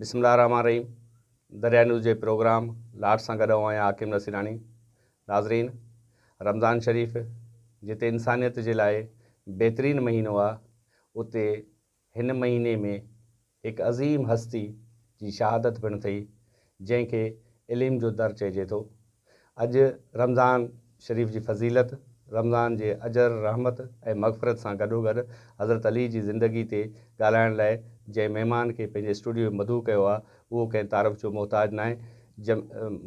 بسم الله الرحمٰن الرحيم دريا نيوز جي پروگرام لاٽ سان گڏ آئون آهيان حاڪم نصيراڻي ناظرين رمضان شريف جتي انسانيت جي لاء بهترين مهينو آ اتي هن مهيني ۾ هڪ عظيم هستي جي شهادت پڻ ٿئي جنهن کي علم جو در چئجي ٿو. اڄ رمضان شريف جي فضيلت، رمضان جي اجر، رحمت ۽ مغفرت سان گڏوگڏ حضرت علي جي زندگي تي ڳالهائڻ لاء جنهن مهمان کي پنهنجي اسٽوڊيو ۾ مدعو ڪيو آهي اهو ڪنهن تعارف جو محتاج ناهي.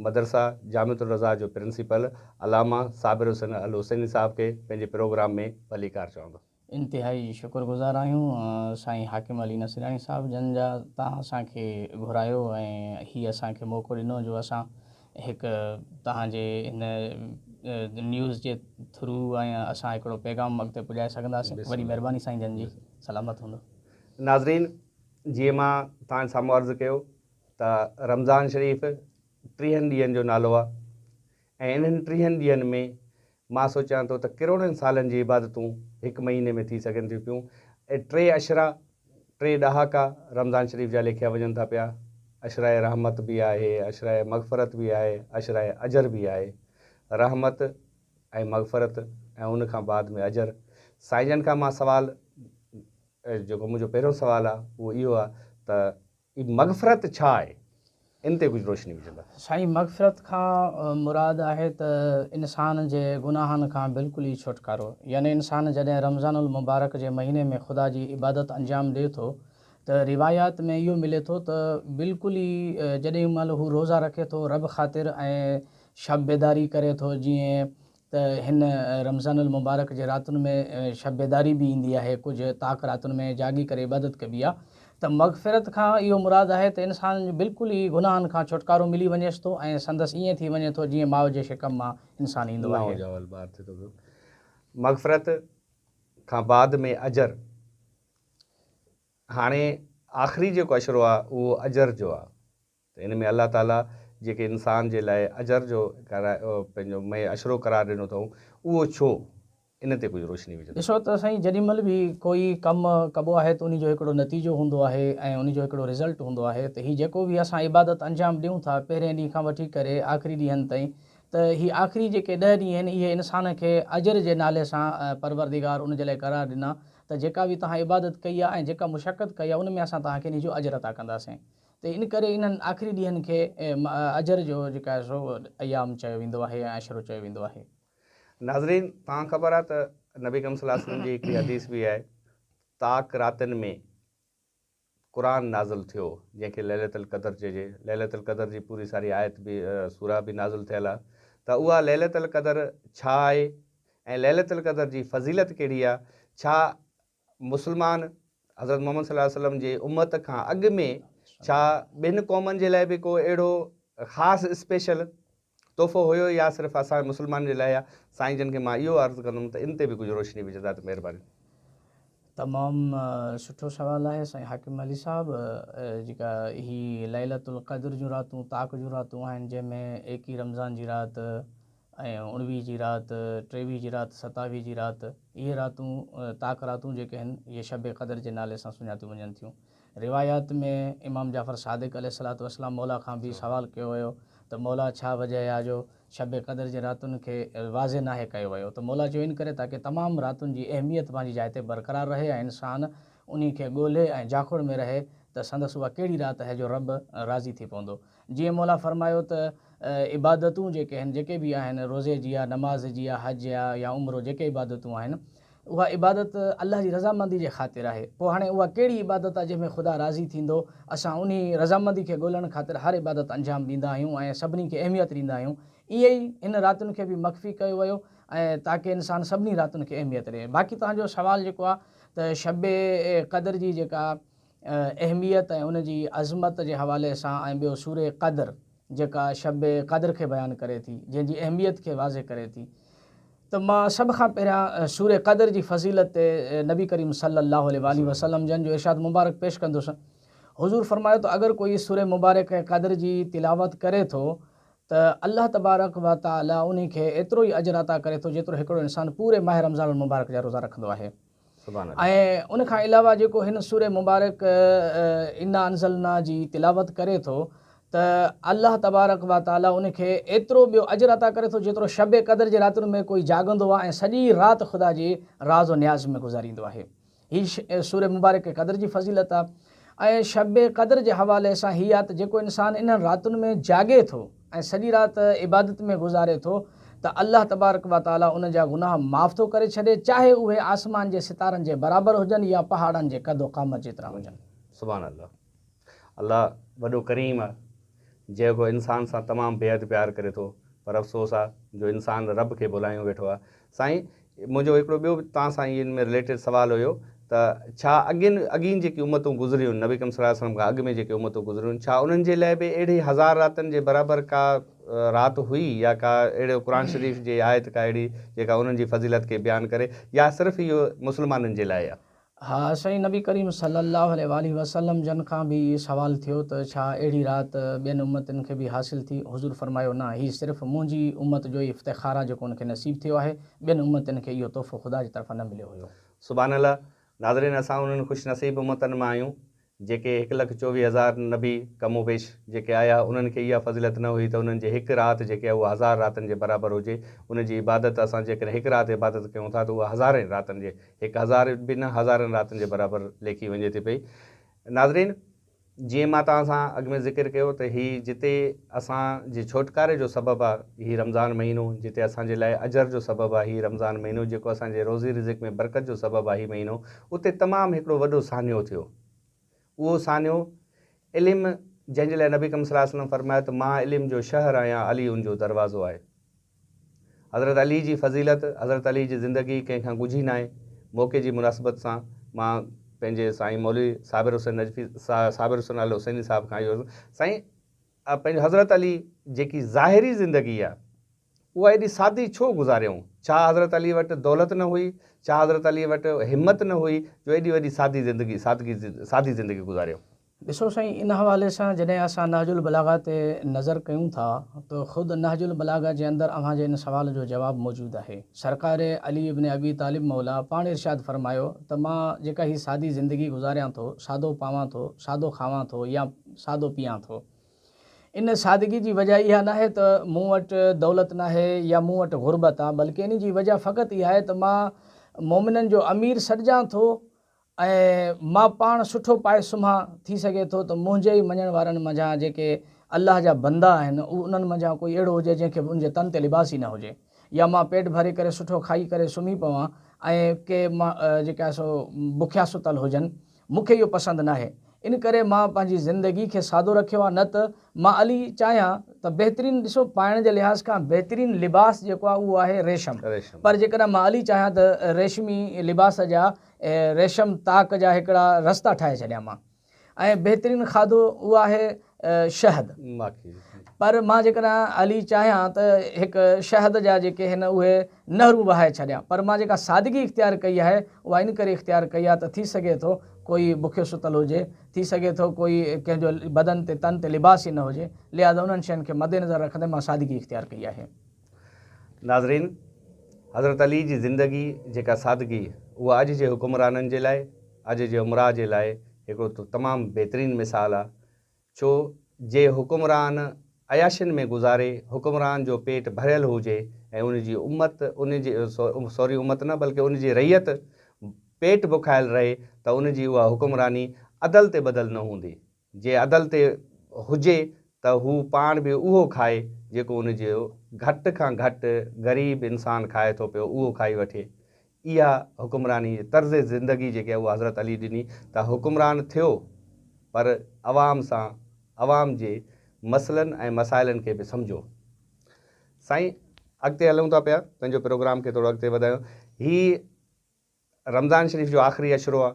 مدرسه جامعة الرضا جو پرنسپل علامه صابر حسين الحسيني صاحب کي پنهنجي پروگرام ۾ ڀليڪار چوندو. انتهائي شڪر گذار آهيون سائين حاڪم علي نصيراڻي صاحب جن جا توهان اسان کي گهرايو ۽ هي اسان کي موقعو ڏنو جو اسان هڪ توهان جي هن نيوز جي ٿرو ۽ اسان هڪڙو پيغام اڳتي پڄائي سگهنداسين وڏي مهرباني سائين جن جي سلامت هوندو. ناظرين جيئن مان توهان جي سامهون عرض ڪيو ته رمضان شريف ٽيهن ڏينهن جو نالو آهي ۽ انهن ٽيهن ڏينهن ۾ مان سوچيان ٿو ته ڪروڙين سالن جي عبادتون هڪ مهيني ۾ ٿي سگهن ٿيون پيون ۽ ٽي عشرا، ٽي ڏهاڪا رمضان شريف جا ليکيا وڃن ٿا پيا. عشرهء رحمت به آهي، عشرهء مغفرت به آهي، عشرهء اجر به آهي. رحمت ۽ مغفرت ۽ ان کان بعد ۾ اجر. سائين جن کان مان سوال جيڪو منهنجو پهريون سوال آهي اهو اهو آهي ته هي مغفرت ڇا آهي؟ ان تي ڪجهه روشني وجهندا. سائين مغفرت کان مراد آهي ته انسان جي گناهن کان بلڪل ئي ڇوٽڪارو يعني انسان جڏهن رمضان المبارڪ جي مهيني ۾ خدا جي عبادت انجام ڏئي ٿو ته روايات ۾ اهو ملي ٿو ته بلڪل ئي جڏهن مهل هو روزا رکي ٿو رب خاطر ۽ شب بيداري ڪري ٿو جيئن ته هن رمضان المبارڪ جي راتن ۾ شب بيداري به ايندي آهي، ڪجهه طاق راتن ۾ جاڳي ڪري عبادت ڪبي آهي ته مغفرت کان اهو مراد آهي ته انسان جو بلڪل ئي گناهن کان ڇوٽڪارو ملي وڃيس ٿو ۽ سندس ائين ٿي وڃي ٿو جيئن ماء جي شڪم مان انسان ايندو آهي. نئون ڄاول ٻار ٿئي ٿو پيو. مغفرت کان بعد ۾ اجر. هاڻي آخري جيڪو عشرو آهي اهو اجر جو آهي. ته ان ۾ الله تعاليٰ جيڪي انسان جي لاء اجر جو پنهنجو مئي عشرو قرار ڏنو اٿئون اهو ڇو؟ ان تي ڪجهه روشني وجهندا. ڏسو ته سائين جيڏي مهل به ڪوئي ڪم ڪبو آهي ته انهي جو هڪڙو نتيجو هوندو آهي ۽ انهي جو هڪڙو رزلٽ هوندو آهي ته هي جيڪو به اسان عبادت انجام ڏيون ٿا پهرين ڏينهن کان وٺي ڪري آخري ڏينهن تائين ته هي آخري جيڪي ڏهه ڏينهن آهن اهي انسان کي اجر جي نالي سان پروردگار ان جي لاء قرار ڏنا ته جيڪا به توهان عبادت ڪئي آهي ۽ جيڪا مشقت ڪئي آهي ان ۾ اسان توهان کي انهي جو اجر عطا ڪنداسين. ته ان ڪري انهن آخري ڏينهن کي اجر جو جيڪا آهي سو ايام چيو ويندو آهي ۽ عشرو چيو ويندو آهي. ناظرين توهان خبر آهي ته نبي ڪريم صلي الله عليه وسلم جي هڪڙي حديث به آهي طاق راتين ۾ قرآن نازل ٿيو جنهن کي ليلة القدر چئجي ليلة القدر جي پوري ساري آيت به سورة به نازل ٿيل آهي ته اها ليلة القدر ڇا آهي ۽ ليلة القدر جي فضيلت ڪهڙي آهي ڇا مسلمان حضرت محمد صلي الله عليه وسلم جي امت کان اڳ ۾ ڇا ٻين قومن جي لاء به ڪو اهڙو خاص اسپيشل تحفو هيو يا صرف اسان مسلمانن جي لاء آهي؟ سائين جن کي مان اهو عرض ڪندم ته ان تي به ڪجهه روشني وجهندا ته مهرباني. تمام سٺو سوال آهي سائين حاڪم علي صاحب جيڪا هي ليلة القدر جون راتون طاق جون راتون آهن جنهن ۾ ايڪيهه رمضان جي رات ۽ اڻويهه جي رات، ٽيويهه جي رات، ستاويهه جي رات، اهي راتون طاق راتون جيڪي آهن، اهي شب قدر جي نالي سان سڃاتيون وڃن ٿيون. روايات ۾ امام جعفر صادق عليه الصلوة والسلام مولا کان به سوال ڪيو ويو ته مولا ڇا وجه آهي جو شب قدر جي راتن کي واضح ناهي ڪيو ويو ته مولا چيو ان ڪري تاڪه تمام راتن جي اهميت پنهنجي جاء تي برقرار رهي ۽ انسان انهي کي ڳولهي ۽ جاکوڙ ۾ رهي ته سندس اها ڪهڙي رات آهي جو رب راضي ٿي پوندو. جيئن مولا فرمايو ته عبادتون جيڪي آهن جيڪي به آهن روزي جي آ نماز جي آ حج آ يا عمرو جيڪي عبادتون آهن اها عبادت الله جي رضامندي جي خاطر آهي پوء هاڻي اها ڪهڙي عبادت آ جنهن ۾ خدا راضي ٿيندو اسان انهي رضامندي کي ڳولڻ خاطر هر عبادت انجام ڏيندا آهيون ۽ سڀني کي اهميت ڏيندا آهيون ائين ئي هن راتن کي به مخفي ڪيو ويو ۽ تاڪه انسان سڀني راتن کي اهميت ڏئي باقي توهان جو سوال جيڪو آ ته شب قدر جي جيڪا اهميت ۽ ان جي عظمت جي حوالي سان ۽ ٻيو سورة قدر جيڪا شب قدر کي بيان ڪري ٿي جنهن جي اهميت کي واضح ڪري ٿي ته مان سڀ کان پهريان سورة قدر جي فضيلت تي نبي ڪريم صلي الله عليه واٰله وسلم جن جو ارشاد مبارڪ پيش ڪندس حضور فرمايو ته اگر ڪوئي سورة مبارڪ قدر جي تلاوت ڪري ٿو ته الله تبارڪ و تعالي انهي کي ايترو ئي اجر عطا ڪري ٿو جيترو هڪڙو انسان پوري ماه رمضان المبارڪ جا روزا رکندو آهي. ۽ ان کان علاوه جيڪو هن سوره مبارڪ انا انزلنا جي تلاوت ڪري ٿو ته الله تبارڪ و تعالي ان کي ايترو ٻيو اجر عطا ڪري ٿو جيترو شب قدر جي راتن ۾ ڪوئي جاڳندو آهي ۽ سڄي رات خدا جي راز و نياز ۾ گذاريندو آهي. هي سوره مبارڪ قدر جي فضيلت آهي ۽ شب قدر جي حوالي سان هي آهي ته جيڪو انسان انهن راتن ۾ جاڳي ٿو ۽ سڄي رات عبادت ۾ گذاري ٿو ته الله تبارڪ و تعالي ان جا گناهه معاف ٿو ڪري ڇڏي چاهي اهي آسمان جي ستارن جي برابر هجن يا پهاڙن جي قد و قامت جيترا هجن. سبحان الله الله وڏو ڪريم آ جيڪو انسان سان تمام بيحد پيار ڪري ٿو پر افسوس آ جو انسان رب کي ڀلايون ويٺو آ سائين منهنجو هڪڙو ٻيو به توهان سان ئي ان ۾ رليٽيڊ سوال هيو ته ڇا اڳين اڳين جيڪي امتون گذريون نبي ڪريم صلي الله عليه وسلم کان اڳ ۾ جيڪي امتون گذريون ڇا انهن جي لاء به اهڙي هزار راتن جي برابر ڪا رات هئي يا ڪا اهڙو قرآن شريف جي آيت ڪا اهڙي جيڪا انهن جي فضيلت کي بيان ڪري يا صرف اهو مسلمانن جي لاء آهي؟ ها سائين نبي ڪريم صلي الله عليه واٰله وسلم جن کان به اهو سوال ٿيو ته ڇا اهڙي رات ٻين امتن کي به حاصل ٿي؟ حضور فرمايو نه هي صرف منهنجي امت جو ئي افتخار آهي جيڪو ان کي نصيب ٿيو آهي ٻين امتن کي اهو تحفو خدا جي طرفان نه مليو هيو. سبحان الله ناظرين اسان انهن خوش نصيب امتن مان آهيون جيڪي 1,24,000 نبي ڪم و بيش جيڪي آيا انهن کي اها فضيلت نه هئي ته انهن جي هڪ رات جيڪي آهي اها هزار راتن جي برابر هجي ان جي عبادت اسان جيڪڏهن هڪ رات عبادت ڪيون ٿا ته اها هزارين راتن جي 1000 به نه هزارن راتن جي برابر ليکي وڃي ٿي پئي ناظرين جيئن مان توهان سان اڳ ۾ ذڪر ڪيو ته هي جتي اسان جي ڇوٽڪاري جو سبب آهي هي رمضان مهينو جتي اسان جي لاء اجر جو سبب آهي هي رمضان مهينو جيڪو اسان جي روزي رزق ۾ برڪت جو سبب آهي هي مهينو اتي تمام هڪڙو وڏو سانحو ٿيو اهو سانحو علم جنهن جي لاء نبي ڪريم صلي الله عليه وسلم فرمايو ته مان علم جو شهر آهيان علي ان جو دروازو آهي. حضرت علي جي فضيلت، حضرت علي جي زندگي ڪنهن کان ڳجهي ناهي. موقعي جي مناسبت سان مان پنهنجي سائين مولوي صابر حسين نجفي صابر حسين الحسيني صاحب کان اهو سائين پنهنجو حضرت علي جيڪي ظاهري زندگي آهي اها ايڏي سادي ڇو گذاريائون؟ ڇا حضرت علي وٽ دولت نه هئي؟ ڇا حضرت علي وٽ همت نه هئي جو ايڏي وڏي سادي زندگي سادگي سادي زندگي گذاريائون؟ ڏسو سائين ان حوالي سان جڏهن اسان نهج البلاغه تي نظر ڪيون ٿا ته خود نهج البلاغه جي اندر اوهان جي ان سوال جو جواب موجود آهي. سرڪار علي ابن ابي طالب مولا پاڻ ارشاد فرمايو ته مان جيڪا هي سادي زندگي گذاريان ٿو، سادو پاوان ٿو، سادو کاوان ٿو يا سادو پيان ٿو. ان سادگي جي وجه اها ناهي ته مون وٽ دولت ناهي يا مون وٽ غربت آ بلڪه ان جي وجه فقط اها آهي ته مان مومنن جو امير سڏجان ٿو ۽ مان پاڻ سٺو پائي سمهان، ٿي سگهي ٿو ته منهنجي ئي مڃڻ وارن منجهان جيڪي الله جا بندا آهن، انهن منجهان ڪوئي اهڙو هجي جنهن کي ان جي تن تي لباس ئي نه هجي يا مان پيٽ ڀري ڪري سٺو کائي ڪري سمهي پوان ۽ ڪي جيڪي آهي سو بکيا ستل هجن، مون کي اهو پسند ناهي. ان ڪري مان پنهنجي زندگي کي سادو رکيو آهي نه ته مان علي چاهيان ته بهترين ڏسو پائڻ جي لحاظ کان بهترين لباس جيڪو آهي اهو آهي ريشم پر جيڪڏهن مان علي چاهيان ته ريشمي لباس جا ريشم تاڪ جا هڪڙا رستا ٺاهي ڇڏيان مان ۽ بهترين کاڌو اهو آهي شهد پر مان جيڪڏهن علي چاهيان ته هڪ شهد جا جيڪي هن اهي نهرون وهائي ڇڏيان پر مان جيڪا سادگي اختيار ڪئي آهي اها ان ڪري اختيار ڪئي آهي ته ٿي سگهي ٿو ڪوئي بکيو ستل هجي ٿي سگهي ٿو ڪوئي ڪنهن جو بدن تي تن تي لباس ئي نه هجي لهذا انهن شين کي مدنظر رکندي مان سادگي اختيار ڪئي آهي. ناظرين! حضرت علي جي زندگي جيڪا سادگي اها اڄ جي حڪمرانن جي لاء اڄ جي امراء جي لاء هڪڙو تمام بهترين مثال آ ڇو جي حڪمران عياشين ۾ گذاري حڪمران جو پيٽ ڀريل هجي ۽ ان جي امت ان جي سوري امت نه بلڪه ان جي رعيت پيٽ بکايل رهي ته ان جي اها حڪمراني عدل تي ٻڌل نه هوندي جي عدل تي هجي ته هو پاڻ به اهو کائي جيڪو ان جو گهٽ کان گهٽ غريب انسان کائي ٿو پيو اهو کائي وٺي. اها حڪمراني طرز زندگي جيڪي اها حضرت علي ڏني ته حڪمران ٿيو پر عوام سان عوام جي مسئلن ۽ مسائلن کي به سمجهو. سائين اڳتي هلون ٿا پيا پنهنجو پروگرام کي ٿورو اڳتي وڌايون هي رمضان شريف جو آخري عشرو آ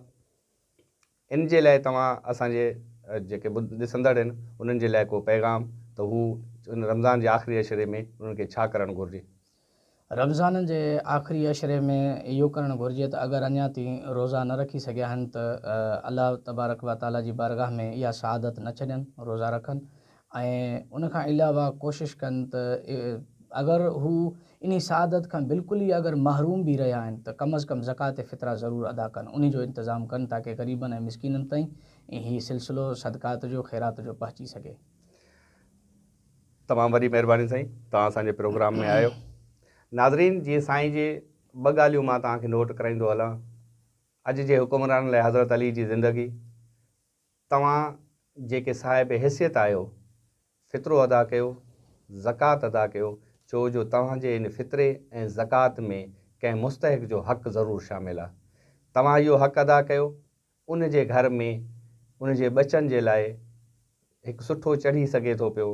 ان جي لاء توهان اسان جي جيڪي ڏسندڙ آهن انهن جي لاء ڪو پيغام ته هو ان رمضان جي آخري عشري ۾ انهن کي ڇا ڪرڻ گهرجي؟ رمضان جي آخري عشري ۾ اهو ڪرڻ گهرجي ته اگر اڃا تائين روزا نه رکي سگهيا آهن ته الله تبارڪ و تعالي جي بارگاهه ۾ اها سعادت نه ڇڏين روزا رکن ۽ ان کان علاوه ڪوشش ڪن ته اگر هو انهي سعادت کان بلڪل ئي اگر محروم به رهيا آهن ته ڪم از ڪم زڪوات فطره ضرور ادا ڪن، انهي جو انتظام ڪن تاڪه غريبن ۽ مسڪينن تائين هي سلسلو صدقات جو خيرات جو پهچي سگهي. تمام وڏي مهرباني سائين توهان اسان جي پروگرام ۾ آيو. ناظرين جيئن سائين جي ٻه ڳالهيون مان توهان کي نوٽ ڪرائيندو هلان اڄ جي حڪمرانن لاء حضرت علي جي زندگي توهان جيڪي صاحب حيثيت آهيو، فطرو ادا ڪيو، زڪوات ادا ڪيو، ڇو جو توهان جي ان فطري ۽ زڪوات ۾ ڪنهن مستحق جو حق ضرور شامل آهي. توهان اهو حق ادا ڪيو، ان جي گهر ۾ ان جي ٻچن جي لاء هڪ سٺو چڙهي سگهي ٿو پيو،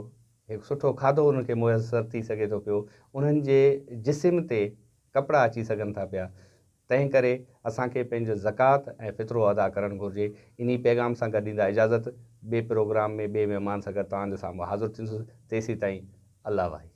هڪ سٺو کاڌو انهن کي ميسر ٿي سگهي ٿو پيو، انهن جي جسم تي ڪپڙا اچي سگهن ٿا پيا. تنهن ڪري اسان کي پنهنجو زڪوات ۽ فطرو ادا ڪرڻ گهرجي. انهي پيغام سان گڏ ڏيندا اجازت. ٻئي پروگرام ۾ ٻئي مهمان سان گڏ توهان جي سامهون حاضر ٿيندس. تيسيتائين الله واهي.